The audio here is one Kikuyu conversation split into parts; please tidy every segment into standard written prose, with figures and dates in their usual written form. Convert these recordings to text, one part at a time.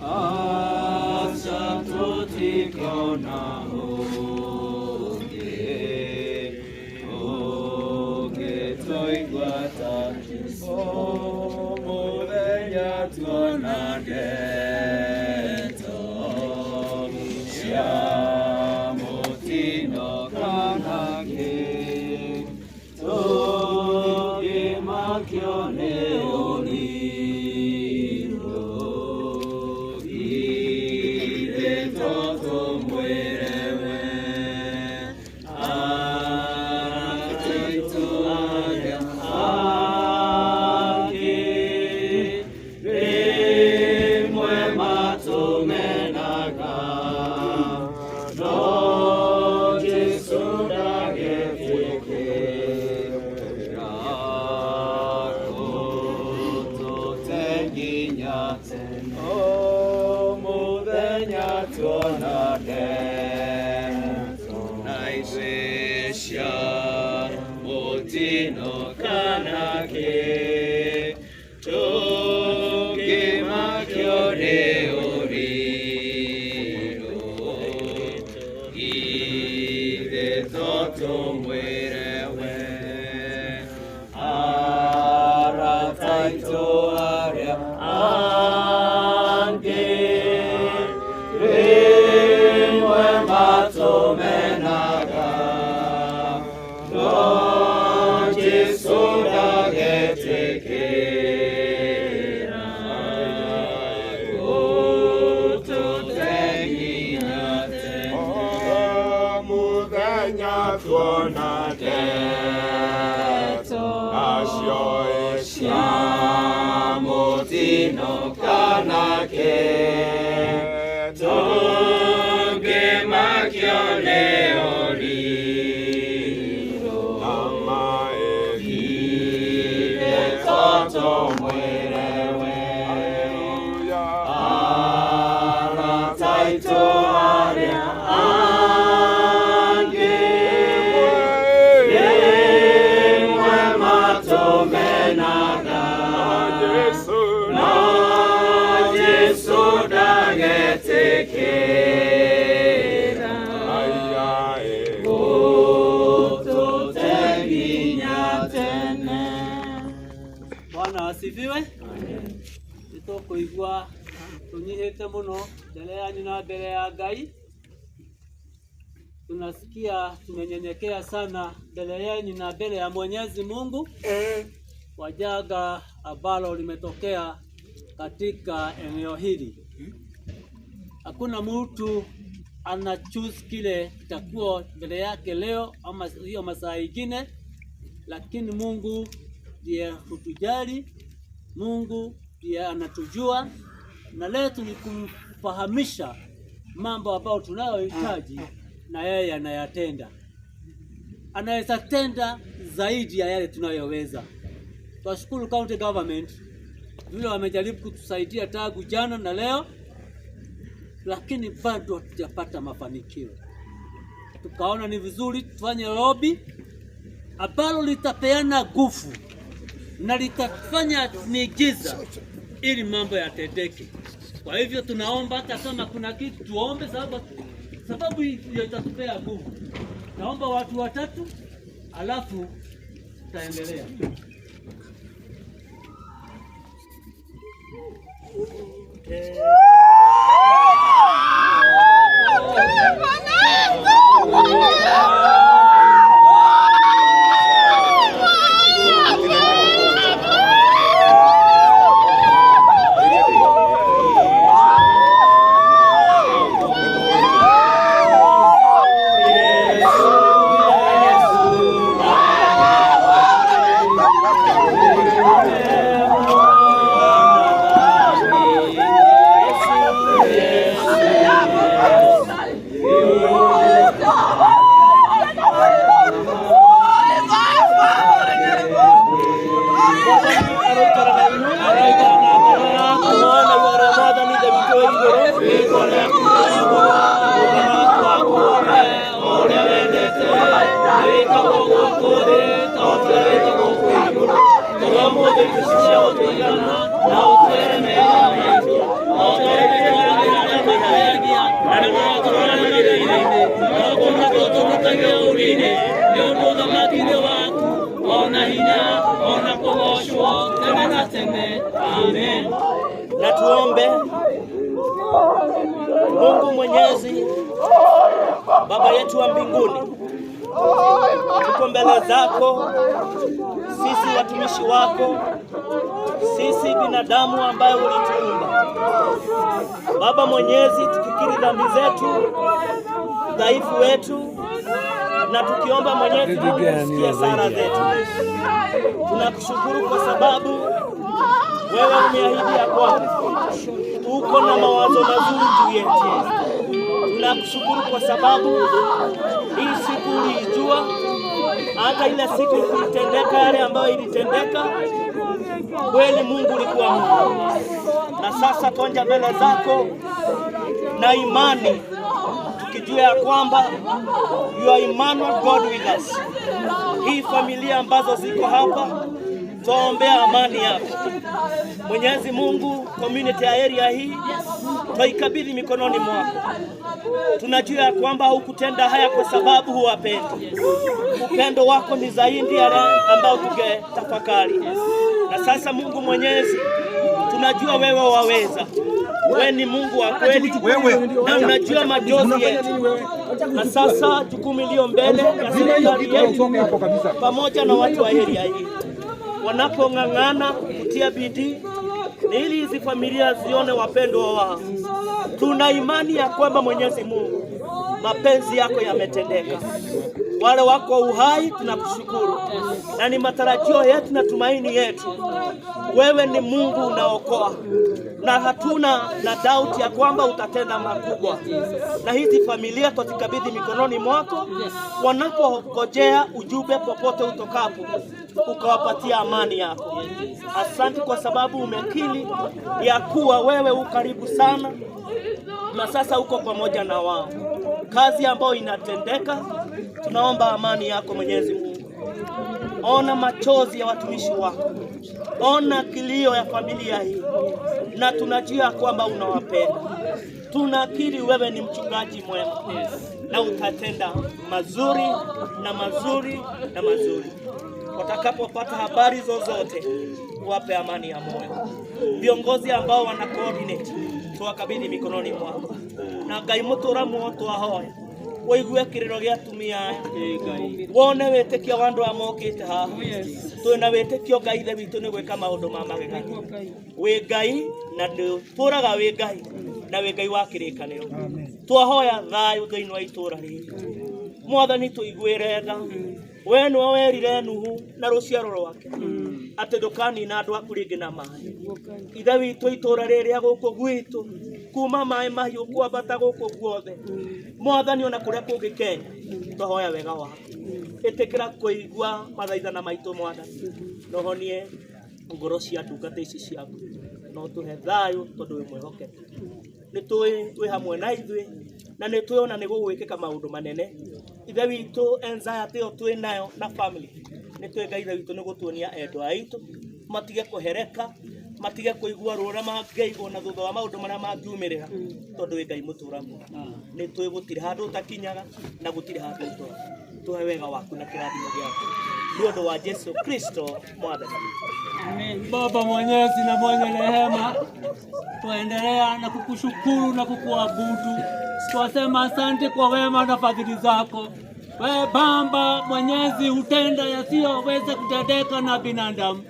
Aca tũtikona ũngĩ ũngĩtũigua ta mũthenya tuona ndeto cia mũtino kana kĩ tũngĩmakio nĩ ũrirũ githĩ to tũmwĩre we arata aitũ arĩa angĩ rĩmwe matũmenaga no Jesũ ndagetĩkĩra gũtũte nginya tene o mũthenya tuona ndeto na ithuĩ cia mũtino kana kĩ tũngĩmakio nĩ ũrirũ githĩ to tũmwĩre we arata aitũ arĩa angĩ rĩmwe matũmenaga no Jesũ ndagetĩkĩra gũtũte nginya tene Mũthenya tuona ndeto nacio cia mũtino kana kĩ tũngĩmakio nĩ ũrirũ githĩ to tũmwĩre we arata aitũ arĩa angĩ rĩmwe matũmenaga no Jesũ ndagetĩkĩra gũtũte nginya tene. Bwana asifiwe. Nĩtũkũigua tũnyihĩte mũno mbere yanyu na mbere ya Ngai. Tunasikia tumenyenyekea sana mbele yenu na mbele ya Mwenyezi Mungu kwa janga ambalo limetokea katika eneo hili. Hakuna mtu ana choose kile kitakuwa mbele yake leo ama hiyo masaa ingine, lakini Mungu ndiye hutujali, Mungu ndiye anatujua, na letu ni kumfahamisha mambo ambayo tunayohitaji na yeye anayatenda. Anaweza tenda zaidi ya yale tunayoweza. Twashukuru county government vile wamejaribu kutusaidia tangu jana na leo, lakini bado hatujapata mafanikio. Tukaona ni vizuri tufanye lobby ambalo litapeana nguvu na litafanya miujiza ili mambo yatendeke. Kwa hivyo tunaomba hata kama kuna kitu tuombe, sababu hiyo itatupea nguvu. Naomba watu watatu, alafu tutaendelea. Na tuombe. Mungu Mwenyezi, Baba yetu wa mbinguni, tuko mbele zako sisi watumishi wako, sisi binadamu ambaye ulituumba. Baba Mwenyezi, tukikiri dhambi zetu, udhaifu wetu, na tukiomba Mwenyezi Mungu usikie sala zetu. Tunakushukuru kwa sababu wewe umeahidi ya kwamba uko na mawazo mazuri juu yetu. Tunakushukuru kwa sababu hii siku uliijua, hata ile siku kulitendeka yale ambayo ilitendeka. Kweli Mungu ulikuwa Mungu, na sasa twanja mbele zako na imani tukijua ya kwamba you are Emmanuel God with us. Hii familia ambazo ziko hapa twaombea amani yako Mwenyezi Mungu. Community ya area hii twaikabidhi mikononi mwako. Tunajua ya kwamba hukutenda haya kwa sababu huwapendi. Upendo wako ni zaidi ya ambao tungetafakari. Na sasa Mungu Mwenyezi, tunajua wewe waweza. Wewe ni Mungu wa kweli na unajua majozi yetu. Na sasa jukumu iliyo mbele ya serikali yetu pamoja na watu wa area hii wanapong'ang'ana kutia bidii ni ili hizi familia zione wapendwa wao. Tuna imani ya kwamba Mwenyezi Mungu, mapenzi yako yametendeka. Wale wako uhai tunakushukuru, na ni matarajio yetu na tumaini yetu, wewe ni Mungu unaokoa, na hatuna na doubt ya kwamba utatenda makubwa, na hizi familia twazikabidhi mikononi mwako, wanapongojea ujumbe popote utokapo, ukawapatia amani yako. Asante kwa sababu umekiri ya kuwa wewe u karibu sana na sasa uko pamoja na wao. Kazi ambayo inatendeka, tunaomba amani yako Mwenyezi Mungu. Ona machozi ya watumishi wako, ona kilio ya familia hii, na tunajua kwamba unawapenda. Tunakiri wewe ni mchungaji mwema na utatenda mazuri na mazuri na mazuri. Watakapopata habari zozote, wape amani ya moyo. Viongozi ambao wana coordinate tuwakabidhi mikononi mwako, na Ngai mutura muo twahoya wĩigue kĩrĩro gĩa atumia aya, wone wĩtĩkio wa andũ aya mokĩte haha. Twĩna wĩtĩkio Ngai ithe witũ nĩ gwĩka maũndũ ma magegania. Wĩ Ngai na ndũtũraga wĩ Ngai na wĩ Ngai wa kĩrĩkanĩro. Twahoya thayũ thĩinĩ wa itũũra rĩrĩ. Mwathani, tũiguĩre tha. We nĩwe werire Nuhu na rũciaro rwake atĩ ndũkanina andũ aku rĩngĩ na maĩ. Ithe witũ, itũũra rĩrĩa gũkũ gwitũ, kuma maĩ mahiũ kwambata gũkũ guothe, Mwathani, ona kũrĩa kũngĩ Kenya, twahoya wega waku. Ĩtĩkĩra kũigua mathaithana maitũ, Mwathani, na ũhonie ngoro cia ndungata ici ciaku, na ũtũhe thayũ tondũ wĩ mwĩhokeku. Nĩ tũĩ wĩ hamwe na ithuĩ na nĩ tũĩ ona nĩ gũgwĩkĩka maũndũ manene. Ithe witũ, anxiety ĩyo twĩ nayo na family, nĩ tũĩ Ngai ithe witũ nĩ gũtuonia endwa aitũ matige kũhereka, matige kũigua ruo ũrĩa mangĩigua na thutha wa maũndũ marĩa mangiumĩrĩra, tondũ wĩ Ngai mũtũra muoyo. Nĩ tũĩ gũtirĩ handũ ũtakinyaga na gũtirĩ handũ ũtoĩ. Tũhe wega waku na kĩrathimo gĩaku nĩ ũndũ wa Jesu Kristo Mwathani witũ. Baba mwenyezi na mwenye rehema, twaendelea na kukushukuru na kukuabudu. Twasema asante kwa wema na fadhili zako. We Baba Mwenyezi hutenda yasiyoweza kutendeka na binadamu.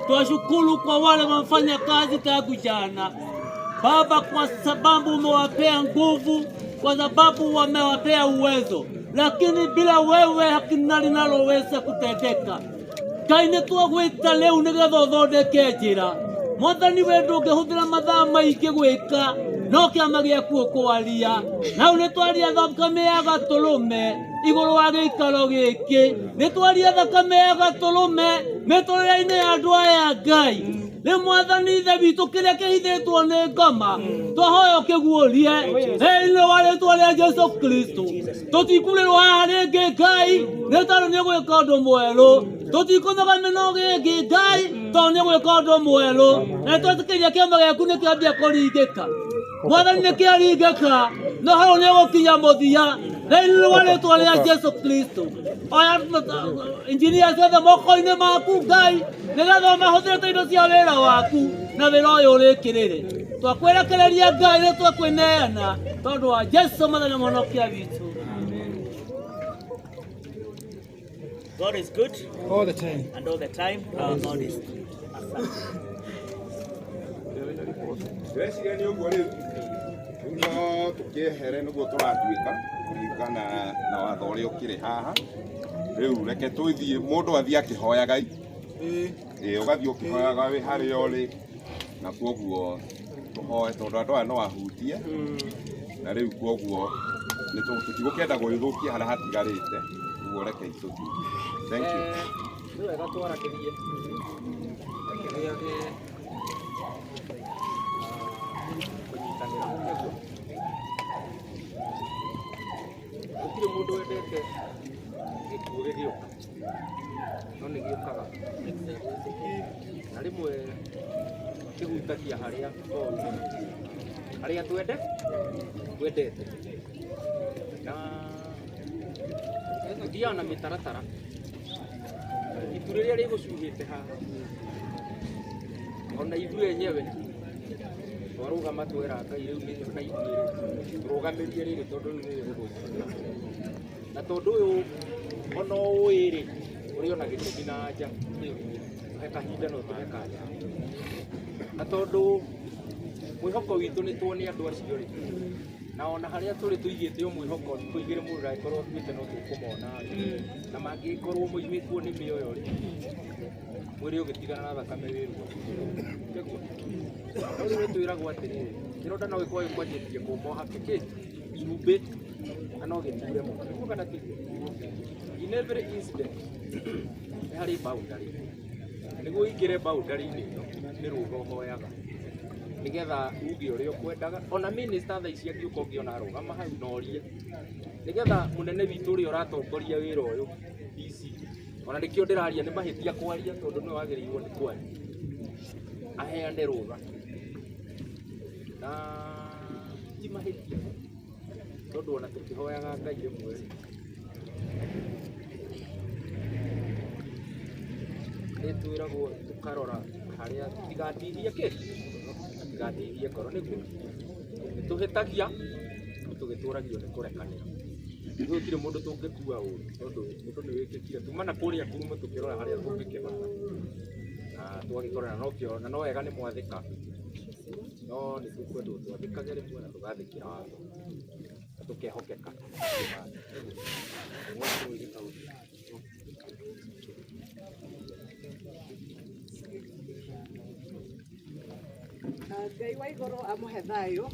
Twashukuru kwa wale wamefanya kazi tangu jana Baba, kwa sababu umewapea nguvu, kwa sababu wamewapea uwezo, lakini bila wewe hakuna linaloweza kutendeka. Ngai, nĩ twagwĩta rĩu nĩgetha ũthondeke njĩra. Mwathani, we ndũngĩhũthĩra mathaa maingĩ gwĩka no kĩama gĩaku ũkwaria nau. Nĩ twaria thakame ya gatũrũme igũrũ wa gĩikaro gĩkĩ, nĩ twaria thakame ya gatũrũme mĩtũrĩre-inĩ ya andũ aya. Ngai, rĩu Mwathani ithe witũ, kĩrĩa kĩhithĩtwo nĩ ngoma twahoya ũkĩguũrie thĩinĩ wa rĩtwa rĩa Jesu Kristo. Tũtikurĩrwo haha rĩngĩ, Ngai, nĩ tondũ nĩ gwĩka ũndũ mwerũ. Tũtikũnoga mĩnoga ĩngĩ, Ngai, tondũ nĩ gwĩka ũndũ mwerũ. Na twetĩkĩria kĩama gĩaku nĩ kĩambia kũringĩka. Mwathani, nĩ kĩaringĩka, no hau nĩ gũkinya mũthia. Thĩinĩ wa rĩtwa rĩa Jesu Kristo, oya injinia ciothe moko-inĩ maku Ngai, nĩgetha ũmahũthĩre indo cia wĩra waku na wĩra ũyũ ũrĩkĩrĩre. Twakwerekereria Ngai nĩ twakwĩneana tondũ wa Jesu Mwathani Mũhonokia witũ. God is good All the time. and all the time. Our God is good. Asante. Ndĩreciria nĩ ũguo rĩu rĩu no tũkĩehere nĩguo tũratuĩka kũringana na watho ũrĩa ũkĩrĩ haha. Rĩu reke tũthiĩ mũndũ athiĩ akĩhoyaga ĩ ũgathiĩ ũkĩhoyaga wĩ harĩa ũrĩ, na kwoguo tũhoe tondũ andũ aya no ahutie, na rĩu kwoguo tũtigũkĩenda gũgĩthũkia harĩa hatigarĩte, ũguo reke tũthiĩ. Thank you. Nĩ wega twaranĩrie kĩgĩage kũnyitanĩra nĩguo gũtirĩ mũndũ wendete gĩkuũ gĩgĩũka, no nĩ gĩũkaga na rĩmwe kĩhutagia harĩa toĩ harĩa twendete na tũthiaga na mĩtaratara. Itu rĩrĩa rĩgũcuhĩte haha ona ithuĩ enyewe twarũgama twera Ngai rĩu nĩ na ithuĩ tũrũgamĩrie rĩrĩ tondũ rĩu nĩ rĩgũthũkia, na tondũ ũyũ ona ũĩ rĩ ũrĩ ona gĩtũmi na anja tũhe kahinda no tũhe kanya, na tondũ mwĩhoko witũ nĩ tuone andũ acio rĩ, na ona harĩa tũrĩ tũigĩte o mwĩhoko thikũ igĩrĩ mũndũ ndangĩkorwo akuĩte no tũkũmona rĩ, na mangĩkorwo moimĩtwo nĩ mĩoyo rĩ, mwĩrĩ ũgĩtigana na thakame wĩ ruo nĩguo. No rĩu nĩtwĩragwo atĩrĩrĩ, kĩronda no gĩkorwo gĩkwanjĩtie kũma ũhake kĩ cumbĩ na no gĩture mũno, nĩguo kana tiguo? In every incident nĩ harĩ boundary, nĩguo ũingĩre boundary-inĩ ĩno nĩ rũtha ũhoyaga nĩgetha uge ũrĩa ũkwendaga. Ona minister thaa ici angĩũka ũngĩona arũgama hau na orie, nĩgetha mũnene witũ ũrĩa ũratongoria wĩra ũyũ DC, ona nĩkĩo ndĩraria nĩ mahĩtia kwaria tondũ nĩwe wagĩrĩirwo nĩ kwaria, aheane rũtha na ti mahĩtia tondũ ona tũkĩhoyaga Ngai rĩmwe rĩ nĩ twĩragwo tũkarora harĩa tũtigatihie kĩ tũtigatihie ngoro, nĩguo nĩ tũhĩtagia no tũgĩtũragio nĩ kũrekanĩra. Gũtirĩ mũndũ tũngĩkua ũru tondũ ũndũ nĩ wĩkĩkire tuma na kũrĩa kurumo tũkĩrora harĩa tũngĩkĩhota na twagĩkorana nokĩo, na no wega nĩ mwathĩka, no nĩ tũkwendwo twathĩkage rĩmwe na tũgathĩkĩra watho na tũkehokeka. Ngai wa igũrũ amũhe thayũ.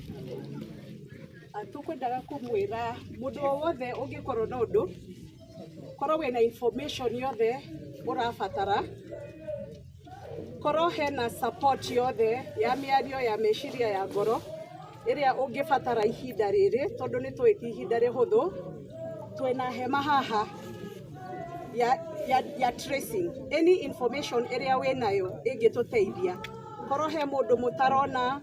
Tũkwendaga kũmwĩra mũndũ o wothe ũngĩkorwo na ũndũ, korwo wĩna information yothe ũrabatara, korwo hena support yothe ya mĩario ya meciria ya ngoro ĩrĩa ũngĩbatara ihinda rĩrĩ, tondũ nĩ tũĩ ti ihinda rĩhũthũ. Twĩna hema haha ya tracing any information ĩrĩa wĩnayo ĩngĩtũteithia. Korwo he mũndũ mũtarona,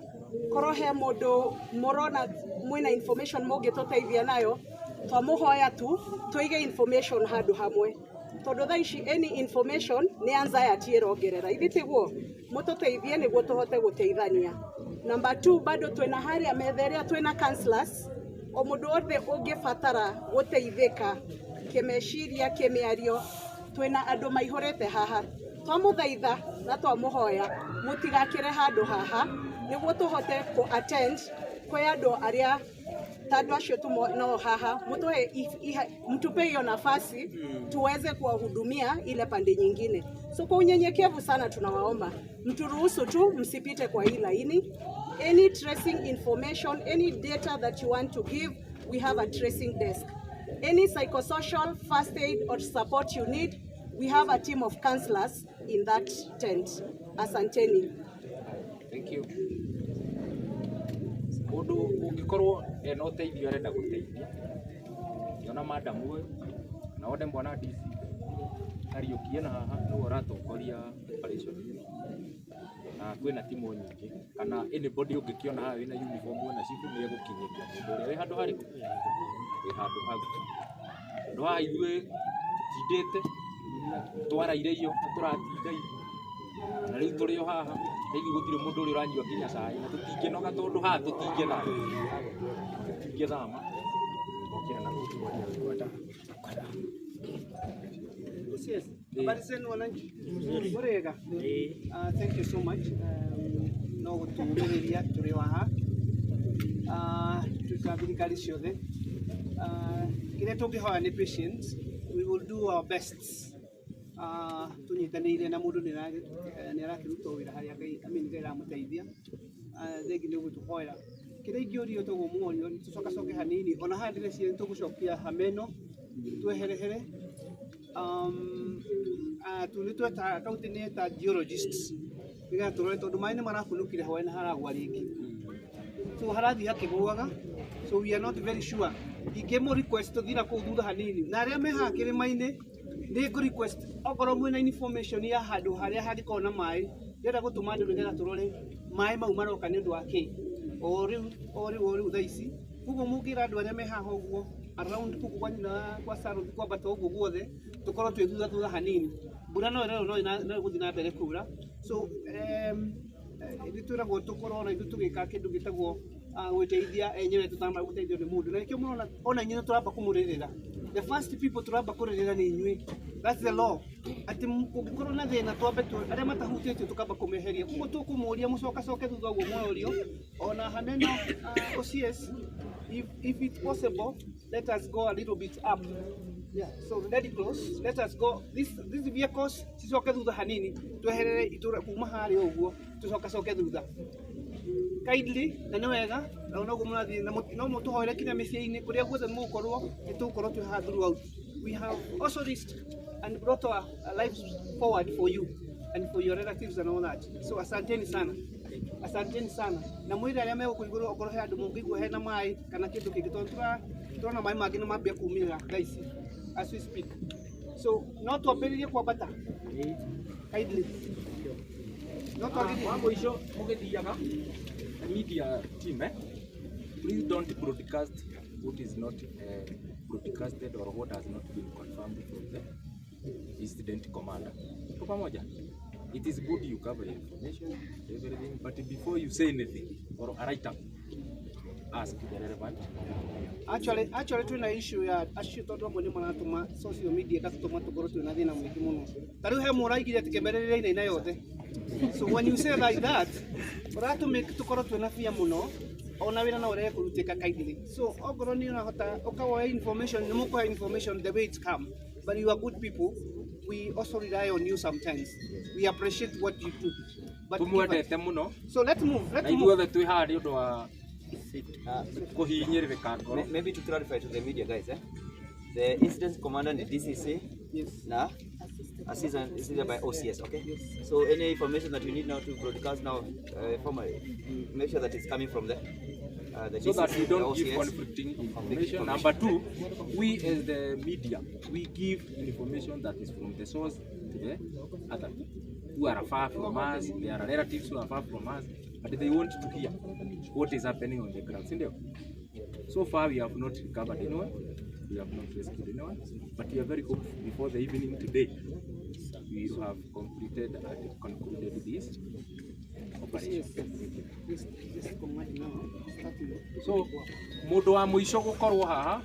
korwo he mũndũ mũrona mwĩna information mũngĩtũteithia nayo, twamũhoya tu tũige information handũ hamwe, tondũ thaa ici any information nĩ anxiety ĩrongerera, ithe tiguo? Mũtũteithie nĩguo tũhote gũteithania. Number 2, bado twĩna harĩa metha ĩrĩa twĩna counselors, o mũndũ wothe ũngĩbatara gũteithĩka kĩmeciria kĩmĩario, twĩna andũ maihũrĩte haha. Twamũthaitha na twamũhoya mũtigakĩre handũ haha nĩguo tũhote kũ attend kwĩ andũ arĩa ta andũ acio tumo nao haha, mũtũhe mtupe hiyo nafasi tuweze kuwahudumia ile pande nyingine. So kwa unyenyekevu sana tunawaomba mturuhusu tu, msipite kwa hii laini. Any tracing information, any data that you want to give, we have a tracing desk. Any psychosocial, first aid or support you need, we have a team of counselors in that tent. Asanteni. Thank you. Mũndũ ũngĩkorwo ena ũteithio arenda gũteithia, ũngĩona madam ũyũ kana wone mwana DC Kariũki ena haha nĩwe ũratongoria operation ĩno, na kwĩna timu nyingĩ, kana anybody ũngĩkĩona haha wĩna uniform wĩna chief nĩ egũkinyĩria mũndũ ũrĩa wĩ handũ harĩkũ Wĩ handũ hau andũ haha ithuĩ tũtindĩte twaraire iyo na tũratinda iyo na rĩu tũrĩ o haha na ithuĩ gũtirĩ mũndũ ũrĩa ũranyua nginya cai na tũtingĩnoga tondũ haha tũtingĩthama tũtingĩthama okĩra na gũkũ. Yes. Habari zenu wananchi? Murega. Thank you so much. No gũtũũmĩrĩria tũrĩ o haha. Twĩ ta thirikari ciothe. Kĩrĩa tũngĩhoya nĩ patience. We will do our best. Tũnyitanĩire na mũndũ nĩ arakĩruta wĩra harĩa Ngai, I mean, Ngai aramũteithia. Thengi nĩ gũtũhoera. Kĩrĩa ingĩũrio toguo mworio nĩ tũcokacoke hanini ona haha ndĩreciria nĩ tũgũcokia hameno tweherehere tu nĩ tweta kaunti nĩ yeta geologists nĩgetha tũrore tondũ maĩ nĩ marakunũkire hwaĩ na haragwa rĩngĩ, so harathiĩ hakĩgũaga, so we are not very sure. Ingĩmũ request tũthiĩ na kũu thutha hanini na arĩa me haha kĩrĩma-inĩ nĩ ngũ request okorwo mwĩna information ya handũ harĩa hangĩkorwo na maĩ, ndĩrenda gũtũma andũ nĩgetha tũrore maĩ mau maroka nĩ ũndũ wa kĩ o rĩu o rĩu o rĩu thaa ici. Koguo mũngĩra andũ arĩa me haha ũguo around kũu kwa nyina kwa Sarothi kwambata ũguo guothe tũkorwo twĩ thutha thutha hanini, mbura no ĩrerwo no ĩgũthiĩ na mbere kura, so nĩ twĩragwo tũkorwo ona ithuĩ tũgĩka kĩndũ gĩtagwo gwĩteithia enyewe tũtamba gũteithio nĩ mũndũ, na nĩkĩo mũrona ona inyuĩ tũramba kũmũrĩrĩra. The first people tũramba kũrĩrĩra nĩ inyuĩ. That's the law, atĩ kũngĩkorwo na thĩna twambe arĩa matahutĩtio tũkamba kũmeheria. Koguo tũkũmũria mũcokacoke thutha ũguo mworio ona hameno. OCS, if it's possible, let us go a little bit up. Yeah, so let close. Let us go. These vehicles cicoke thutha hanini tweherere itũra kuma harĩa ũguo tũcokacoke thutha kindly, na nĩ wega na noguo mũrathiĩ na no mũtũhoere kinya mĩciĩ-inĩ kũrĩa guothe mũgũkorwo nĩ tũgũkorwo twĩ haha throughout. We have also risked and brought our lives forward for you and for your relatives and all that. So asanteni sana, asanteni sana, na mwĩre arĩa megũkũ igũrũ okorwo he andũ mũngĩigua hena maĩ kana kĩndũ kĩngĩ tondũ tũrona maĩ mangĩ nĩ mambia kumĩra thaa ici as we speak, so no twambĩrĩrie kwambata kindly, no twambĩrĩrie. Wa mũico mũgĩthiaga, the media team, please don't broadcast what is not broadcasted or what has not been confirmed from the incident commander. Tuko pamoja? It is good you cover information, everything, but before you say anything or a write up, ask the relevant. Actually twina issue ya acio tondu amwe nĩ maratũma social media ĩgatũma tũkorwo twĩna thĩna mũingĩ mũno. Ta rĩu he mũraigire atĩ kĩmererere inaina yothe, so when you say like that ũratũmake tũkorwo twĩna fear mũno ona wĩra no ũrege kũrutĩka kindly. So okorwo nĩ ũrahota ũkawoya information, nĩ mũkũhe information the way it come, but you are good people. We also rely on you sometimes. We appreciate what you do, but give us- Tumwendete muno. So let's move, na let's move. Ithuothe twĩ haha nĩ ũndũ wa kũhinyĩrĩrĩka ngoro. Maybe to clarify to the media guys, eh? The incident commander ni DCC na assistant by OCS, okay? So any information that you need now to broadcast now, formally, make sure that it's coming from the so DCC, that we the don't give OCS. Conflicting information. Number two, we as the media, we give information that is from the source to the other who are far from us, they are relatives who are far from us, but they want to hear what is happening on the ground. Sindio? So far, we have not recovered anyone, we have not rescued anyone, but we are very hopeful before the evening today, we will have completed and concluded this operation. This command now starting. So, mũndũ wa mũico gũkorwo haha.